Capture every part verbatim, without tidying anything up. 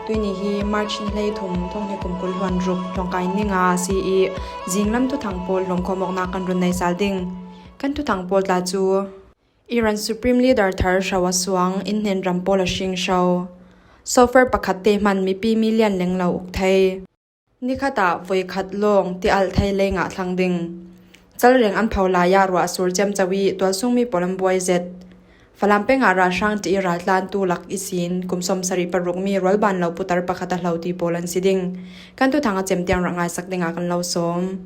Tuini hi March ni hleithum, thawng hnih kum kul hluan ruk, ṭawngkai ni nga a si ih, zinglam thuthang pawl lawmkhawm awknak kan run nei sal ding. Kan thuthang pawl tla cu Iran Supreme Leader thar hro a suang, innhnen ram pawl a hring hro. Software pakhatte hman mipi million lenglo uk thei. Nikhat ah voikhat lawng ti alh thei lei ngah thlang ding. Calreng an pho lai ah ruah a sur ciamco ih tualsungmi pawl an buai zet. Falam peng ah ralhrang ṭih ih raltlantu lak ihsin kum sawmsarih parukmi rualban lo putar pakhat a hlo ti pawl an si ding. Kan thuthang a cem tiang rak ngaisak dingah kan lo sawm.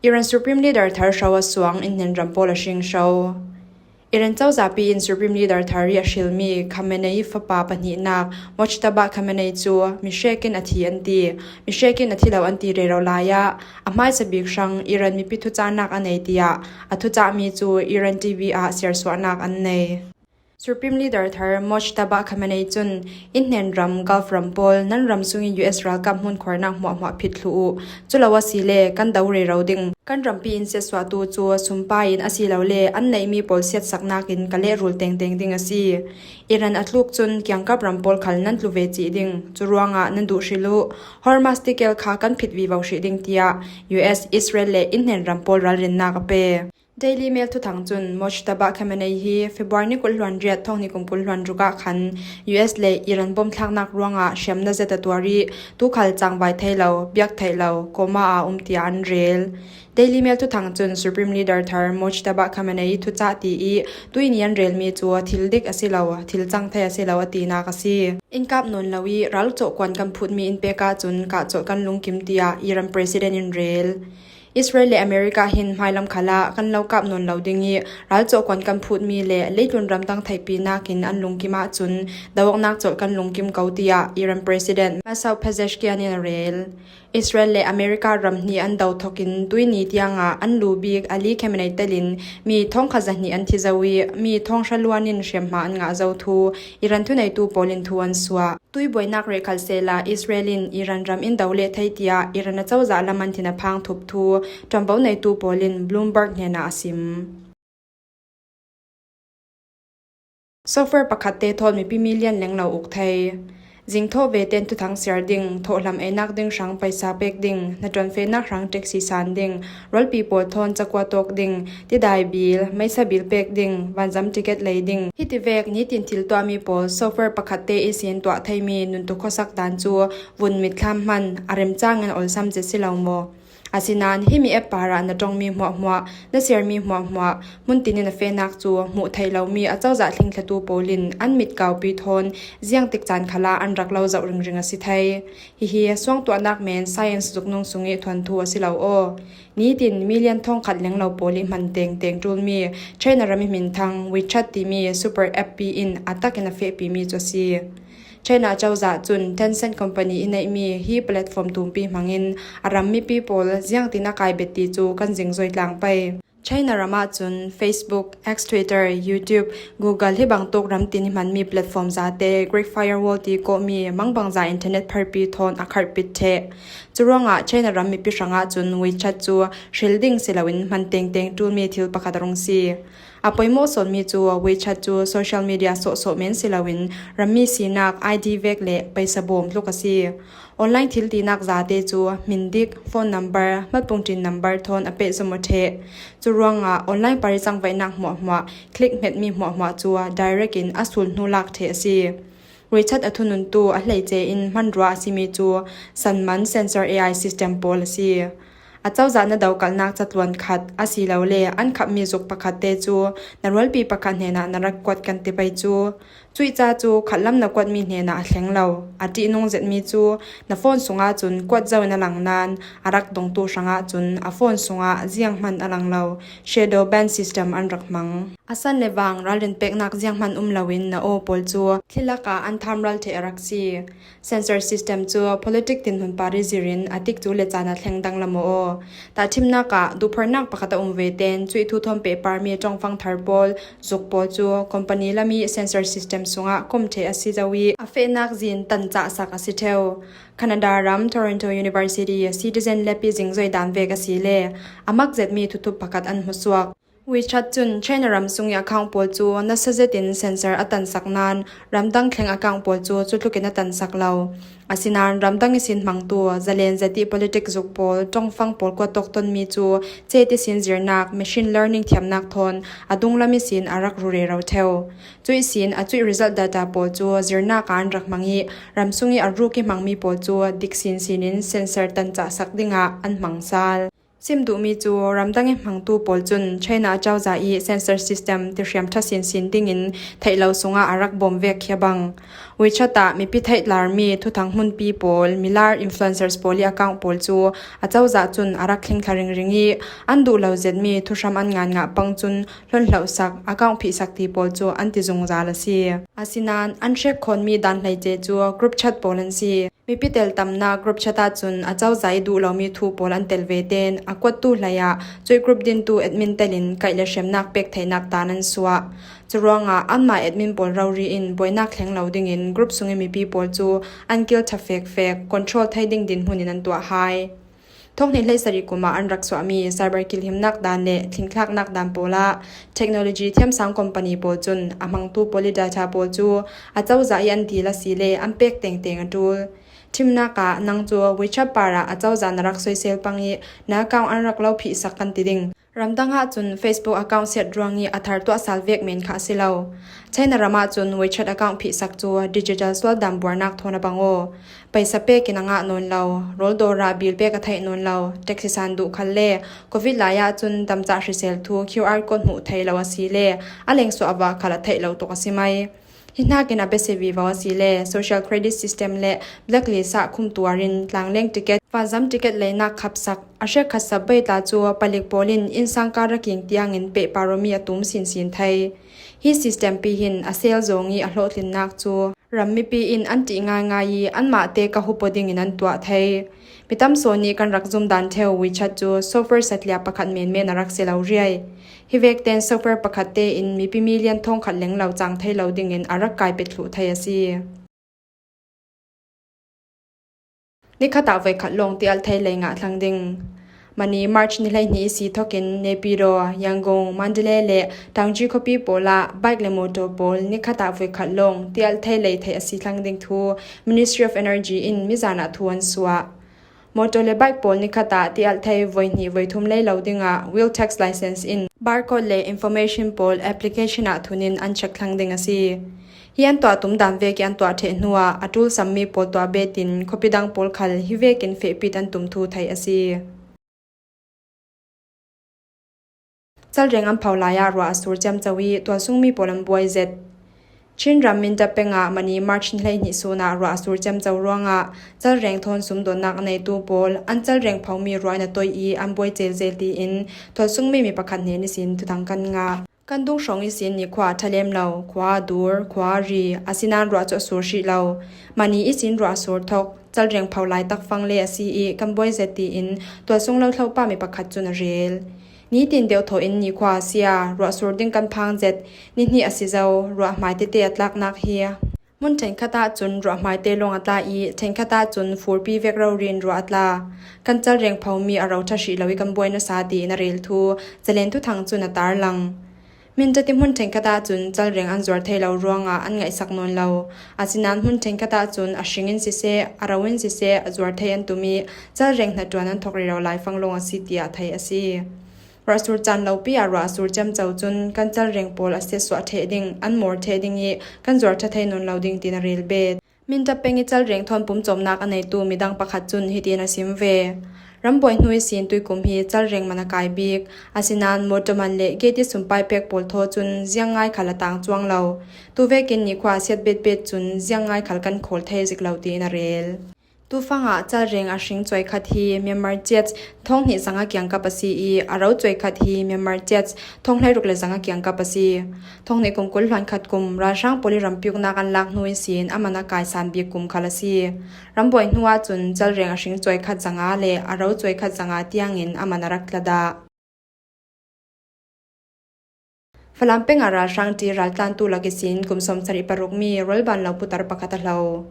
Iran Supreme Leader thar hro a suang, innhnen ram pawl a hring hro. Iran cozahpi in Supreme Leader thar ih a hrilmi Khamenei fapa pahnihnak Mojtaba Khamenei cu mihrek in a thi an ti. Mihrek in a thi lo an ti rero lai ah a hmaisa bik hrang Iran mipi thucahnak a nei tiah a thucahmi cu Iran T V ah siarsuahnak an nei. Supreme Leader thar Mojtaba Khamenei cun innhnen ram Gulf ram pawl nan ram sungin U S ralkap hmunkhuarnak hmuahhmuah phit thluh uh. Culo asile kan do rero ding. Kan rampi in siatsuahtu cu sumpa in asilole an neihmi pawl siatsaknak in ka lehrul tengteng ding a si. Iran a tluk cun kiangkap ram pawl khal nan tlu ve cih ding. Cu ruangah nan duh hrih uh. Hormuz tikel kha kan phit vivo hrih ding tiah U S, Israel le innhnen ram pawl ralrinnak a pe. Daily Mail thuthang cun Mojtaba Khamenei hi February ni kul hluan riat, thawng hnih kum kul hluan ruk ah khan U S le Iran bom thlaknak ruangah hriamnam zet a tuar ih tukhal cangvai thei lo, biak theih lo, coma ah a um tiah an rel. Daily Mail thuthang cun Supreme Leader thar Mojtaba Khamenei thucah ti ih tuini an relmi cu thil dik a si lo, thil cang thei a si lo a tinak a si. In kap nawn lo ih ral cawhkuan kan phutmi in pek ahcun kah colh kan lungkim tiah Iran President in rel. Israel le America hin hmailam khalah kan lo kap nawn lo ding ih ral cawhkuan kan phutmi le leitlun ramdang theihpinak in an lungkim ahcun do awknak colh kan lungkim ko tiah Iran President Masoud Pezeshkian in a rel. Israel le America ram hnih an do thokin tuini tiangah an lu bik Ali Khamenei telin mi thawngkhat zahnih an thi zo ih mi thawng hra luan in hriamhma an ngah zo thu Iran thuneitu pawl in thu an suah. Tuibuainak reh khal sehla Israel in Iran ram in do leh thei tiah Iran a cozah lam an thin a phang thup thu ṭuanvo neitu pawl in Bloomberg hnenah a sim. Software pakhatte thawn mipi million lenglo uk thei. Zingthawh ve ten thuthang siar ding, thawhhlam einak ding hrang paisa pek ding, hnaṭuan fehnak hrang taxi san ding, rualpi pawl thawn cakua tawk ding, tidai bil, meisa bil pek ding, vanzam ticket lei ding, hitivek nitin thil tuahmi pawl software pakhatte ihsin tuah theimi nuntuk khuasak dan cu vun mitthlam hman a remcang in a olsam zet si lo maw? Asinain himi app parah na ṭongmi hmuahhmuah, na siarmi hmuahhmuah, hmun tinin a fehnak cu hmuh theih lomi a cozah thlingthlatu pawl in an mit kaupi thawn ziangtik caan khalah an rak lo zoh ringring a si thei. Hihi suangtuahnak men science zuknung sungih thuanthu a si lo aw. Nitin million thawngkhat lenglo pawl ih hman tengteng ṭulmi China ram ih hminthang WeChat timi super app pi in a takin a fehpimi cu a si. China cozah cun Tencent company ih neihmi hi platform tumpi hmangin a ram mipi pawl ziangtin a kai bet ti cu kan zingzoi tlang pei. China ram ahcun Facebook, X, Twitter, YouTube, Google hi bangtuk ramtin ih hmanmi platform zate Great Firewall ti kawhmi mangbangza internet pharpi thawn a kharhpit ṭheh. Curuangah China ram mipi hrangah cun WeChat cu hril ding si loin hman tengteng ṭulmi thil pakhat a rung si. A poimawh sawnmi cu WeChat cu social media sawhsawh men si loin rammi sinak I D vek le paisa bawm tluk a si. Online thil tinak zate cu hmin dik, phone number, hmalpung ṭin number thawn a pehzom aw ṭheh. Curuangah online par ih cangvaihnak hmuahhmuah, click hmetmi hmuahhmuah cu direct in a sulhnu lak ṭheh a si. WeChat a thununtu a hleice in hmanrua a simi cu Sanman Sensor A I system pawl a si. A cozah na dokalhnak catluan khat asilole an khamhmi zuk pakhatte cu na rualpi pakhat hnenah na rak kuat kan ti pei cu. Cuih ca cu khatlam na kuatmi hnenah a thleng lo. A ṭihnung zetmi cu na phone sungah cun kuat zo in a lang nain a rak dongtu hrangah cun a phone sungah zianghman a lang lo. Shadow ban system an rak hmang. A san le vang ralrin peknak zianghman um loin na aw pawl cu thli lakah an thamral ṭheh a rak si. Sensor system cu politic tinhmun par ih zirin a tikcu le caan a thleng danglam aw. Tahṭhimnak ah duhphorhnak pakhat a um ve tein cuih thu thawn pehparmi ṭongfang thar pawl, zuk pawl cu company lam ih sensor system sungah kom ṭheh a si zo ih a fehnak zin tan cahsak a si ṭheu. Canada ram Toronto University Citizen Lab ih zingzoi dan vek a si le a mak zetmi thuthup pakhat an hmusuak. WeChat cun China ram sung i account pawl cu nasa zetin censor a tansak nain ramdang thleng account pawl cu cutlukin a tansak lo. Asinain ramdang ihsin hmangtu zalen zet i politic zuk pawl, ṭongfang pawl kuat tawk tonmi cu cet ihsin zirnak, machine learning thiamnak thawn a dunglam ihsin a rak ru rero ṭheu. Cuih sin a cuih result data pawl cu zirnak ah an rak hmang i ram sung i a ruk i hmangmi pawl cu dik sinsin in censor tancah sak dingah an hmang sal. Sim duhmi cu ramdang i hmangtu pawl cun China acozah i censor system tihriam ṭha sinsin dingin theih lo sungah a rak bawm vek khi a bang. WeChat ah mipi theih tlarmi thuthang hmunpi pawl, milar influencers pawl i account pawl cu acozah cun a rak thlingthla ringring i an duh lo zetmi thuhram an ngan ngah pang cun hlonhloh sak, account phihsak ti pawl cu an ti zungzal a si. Asinain an hrek khawnmi dan hleice cu group chat pawl an si. Mipi tel tamnak group chat ahcun acozah i duh lomi thu pawl an tel ve tein a kuattu hlei ah cuih group dintu admin telin kaih le hremnak pek theihnak dan an suah. Curuangah anmah admin pawl rori in buainak thleng lo dingin group sung i mipi pawl cu an kil ṭha fekfek, control thei ding dinhmun in an tuah hai. Thawng hnih hleisarih kum ah an rak suahmi cyber kilhimnak dan le thlingthlaknak dan pawl ah technology thiamsang company pawl cun a hmangtu pawl i data pawl cu acozah i an dil a si le an pek tengteng a ṭul. Ṭhimnak ah nang cu WeChat par ah acozah na rak soisel pang i na account an rak lo phihsak kan ti ding. Ramdang ahcun Facebook account siat ruang i a thar tuah sal vek men kha a si lo. China ram ahcun WeChat account phihsak cu digital sual dan buarnak thawn a bang aw. Paisa pek in a ngah nawn lo, rawl dawr ah bill pek a theih nawn lo, taxi san duh khal le covid lai ahcun damcah hrisel thu QR code hmuh thei lo a si le a lengsuah vah khal a theih lo tuk a si mai. Hi hnakin a biasia vivo a si le social credit system le blacklist ah khum tuar in tlangleng ticket, vanzam ticket leinak khapsak, a hrekkhat sap bei tla cu palik pawl in innsang kar a king tiangin pehpar awmi a tum sinsin thei. Hi system pi hin a sel zawng i a hlawhtlinnak cu ram mipi in an ṭih ngaingai i anmah te ka hupaw dingin an tuah thei. Mi tam sawn nih kan rak zum dan ṭheu WeChat cu software satliah pakhat menmen a rak si lo riai. Hi vek tein software pakhat tein mipi million thawngkhat leng lo cang thei lo dingin a rak kai pet thluh thei a si. Nikhat ah voikhat lawng tialh thei lei ngah thlang ding. Mani March ni hleihnih i si thokin Naypyidaw, Yangon, Mandalay le Taunggyi khuapi pawl ah bike le motor pawl nikhat ah voikhat lawng tialh thei lei theih a si thlang ding thu Ministry of Energy in mizan ah thu an suah. Motor le bike pawl nikhat ah tialh thei voihnih voithum lei lo dingah wheel tax license in barcode le information pawl application ah thunin an check thlang ding a si. Hi an tuah tum dan vek i an tuah ṭheh hnuah a ṭul sammi pawl tuah betin khuapi dang pawl khal hi vekin fehpit an tum thu theih a si. Calreng an pho lai ah ruah a sur ciamco i tualsungmi pawl an buai zet. Chin ram Mindat peng ah mani March ni hleihnih sun ah ruah a sur ciamco ruangah calreng thawn sumdawnnak a neitu pawl an calreng phomi ruah in a toih i an buai celcel tiin tualsungmi mi pakhat hnen ihsin thuthang kan ngah. Kan dung hrawng ihsin nikhua ṭha lem lo, khua a dur, khua a ri, asinain ruah cu a sur hrih lo. Mani ihsin ruah a sur thawk, calreng pho lai tak fang le a si i kan buai zet tiin tualsung lo thlohpa mi pakhat cun a rel. Nitin deuh thawh in nikhua a si a, ruah sur ding kan phang zet, ni hnih a si zo, ruah hmai tete a tlaknak hi. Hmun ṭhenkhat ahcun ruah hmaite lawng a tla i, ṭhenkhat ahcun furpi vek rori in ruah a tla. Kan calreng phomi a ro ṭha hrih lo i kan buai nasa tiin a rel thu, Zalen Thuthang cun a tarlang. Mindat i hmun ṭhenkhat ahcun calreng an zuar thei lo ruangah an ngaihsak nawn lo. Asinain hmun ṭhenkhat ahcun a hring in siseh, a ro in siseh, a zuar thei an tum i, calreng hnaṭuan an thawk rero laifang lawng a si tiah theih a si. Ruah sur caan lopi ah ruah a sur ciamco cun kan calreng pawl a siatsuah ṭheh ding, an mawr ṭheh ding i kan zuar ṭha thei nawn lo ding tiin a rel bet. Mindat peng i calreng thawn pumcawmnak a neitu midang pakhat cun hitin a sim ve. Rambuai hnu ihsin tuikum hi calreng man a kai bik, asinain motor man le gate i sumpai pek pawl thaw cun ziangngai khal a tang cuang lo. Tuvekin nikhua a siat betbet cun ziangngai khal kan khawl thei zik lo tiin a rel. Tufangah calreng a hring cuai khat hi Myanmar kyat thawng hnih zanga kiangkap a si i, a ro cuai khat hi Myanmar kyat thawng hleiruk le zanga kiangkap a si. Thawng hnih kum kul hluan khat kum ralhrang pawl i rampiuknak an lak hnu ihsin a man a kai san bik kum khal a si. Rambuai hnu ahcun calreng a hring cuai khat zanga le a ro cuai khat zanga tiangin a man a rak tla dah. Falam peng ah ralhrang ṭi raltlantu lak ihsin kum sawmsarih paruk mi rualban lo putar pakhat a hlo.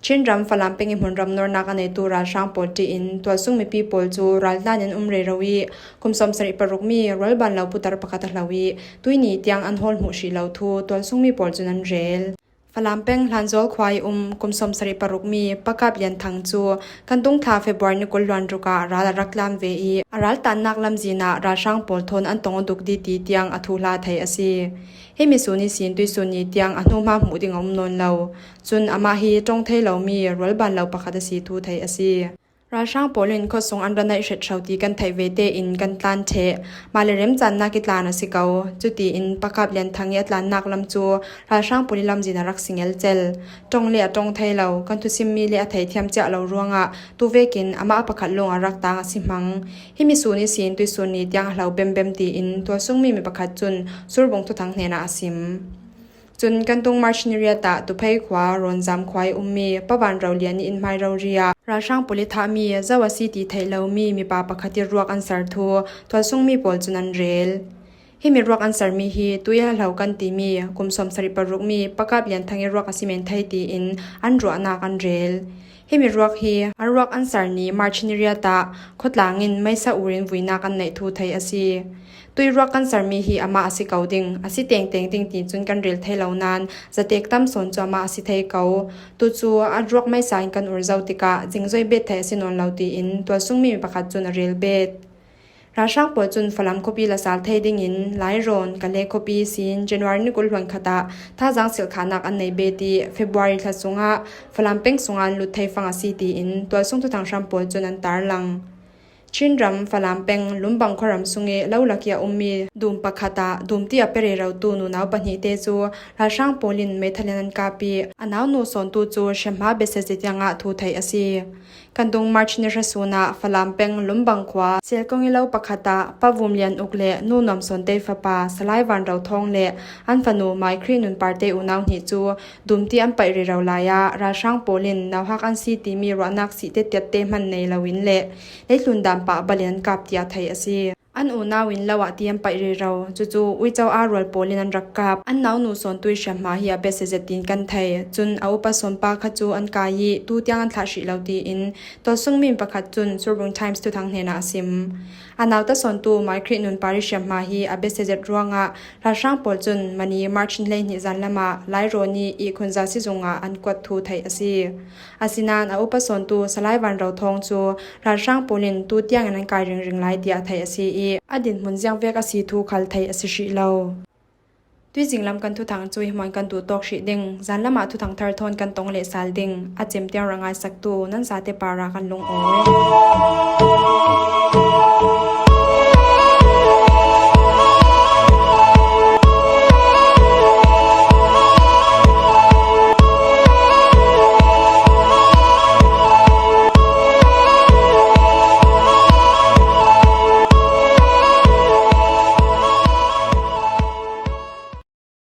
Chin ram Falam peng i hmunram nawrnak a neitu ralhrang pawl ṭiin tualsung mipi pawl cu raltlan in um rero i kum sawmsarih paruk mi rualban lo putar pakhat a hlo i tuini tiang an hawl hmuh hrih lo thu tualsung mi pawl cun an rel. Falam peng Hlanzawl khua i um kum sawmsarih paruk mi Pakap Lian Thang cu kan tung thla February ni kul hluan ruk ah ral a rak tlam ve i a raltannak lamzin ah ralhrang pawl thawn an tong a duk dih ti tiang a thuhla thei a si. Himi sun ihsin tuisun ni tiang a hnuhma hmuh ding a um nawn lo. Cun amah hi ṭong thei lomi rualban lo pakhat a si thu thei a si. Ralhrang pawl in khuasung an ra naih hret hro ti kan theih ve tein kan tlan ṭheh. Mah le remcannak i tlan a si ko. Cutiin Pakap Lian Thang i a tlannak lam cu ralhrang pawl i lamzin a rak si ngelcel. Ṭong le a ṭong thei lo, kan thusimmi le a theithiam ciah lo ruangah tuvekin amah a pakhat lawng a rak tang a si hmang. Himi sun ihsin tuisun ni tiang a hlo bembem tiin tualsungmi mi pakhat cun Surbung thuthang hnenah a sim. Cun kan tung March ni riat ah Tuphei khua Rawnzam khua i ummi Pa Van Ro Lian i innhmai rori ah ralhrang pawl i thahmi zo a si ti theih lomi mipa pakhat i ruak an sar thu tualsungmi pawl cun an rel. Himi ruak an sarmi hi tui a hlo kan timi kum sawmsarih paruk mi Pakap Lian Thang i ruak a si men thei tiin an ruahnak an rel. Himi ruak hi an ruak an sar ni March ni riat ah khawtlang in meisa ur in vuinak an neih thu thei a si. Tui ruak kan sarmi hi amah a si ko ding, a si tengteng ding ti cun kan rel thei lo nain zatek tam sawn cu amah a si thei ko. Tu cu a ruak meisa in kan ur zo tikah zingzoi bet theih a si nawn lo tiin tualsungmi pakhat cun a rel bet. Ralhrang pawl cun Falam khuapi la sal thei dingin Lairawn, Kale khuapi sin January ni kul hluan khat ah thazaang silhkhahnak an nei bet i February thla sungah Falam peng sungah an lut thei fang a si tiin tualsung thuthang hram pawl cun an tarlang. Chin ram Falam peng Lumbang khuaram sung i lo lak i a ummi dum pakhat ah dum ti a pe rerotu nunau pahnih te cu ralhrang pawl in meithal in an kap i a naunu sawntu cu hriamhma biasia zia tiangah thu theih a si. Kan tung March ni hra sun ah Falam peng Lumbang khua Selkong i lo pakhat ah Pa Vum Lian Uk le Nu Nuam Sawn Tei fapa Salai Van Ro Thawng le an fanu Mai Khrih Nun Parte unau hnih cu dum ti an paih rero lai ah ralhrang pawl in nauhak an si timi ruahnak sih tetiat te hman nei loin le leitlun dam pah bal in an kap tiah theih a si. An unau in lo ah ti an paih rero. Cucu uico aa rual pawl in an rak kap. An naunu sawntu i hriamhma hi a biasia zet tiin kan thei. Cun a upa sawnpa kha cu an kai i tu tiang an thlah hrih lo tiin tualsungmi pakhat cun Surbung Times thuthang hnenah a sim. A nauta sawntu Mai Khrih Nun Pari hriamhma hi a biasia zet ruangah ralhrang pawl cun mani March ni hleihnih zan lamah Lairawn i ihkhunza sizung ah an kuat thu theih a si. Asinain a upa sawntu Salai Van Ro Thawng cu ralhrang pawl in tu tiangin an kai ringring lai tiah theih a si i a dinhmun ziangvek a si thu khal theih a si hrih lo. Tuizing lam kan thuthang cu hi hmuan kan duh tawk hrih ding. Zan lamah thuthang thar thawn kan tong leh sal ding. A cem tiang rak ngaisaktu nan zate parah kan lungawi.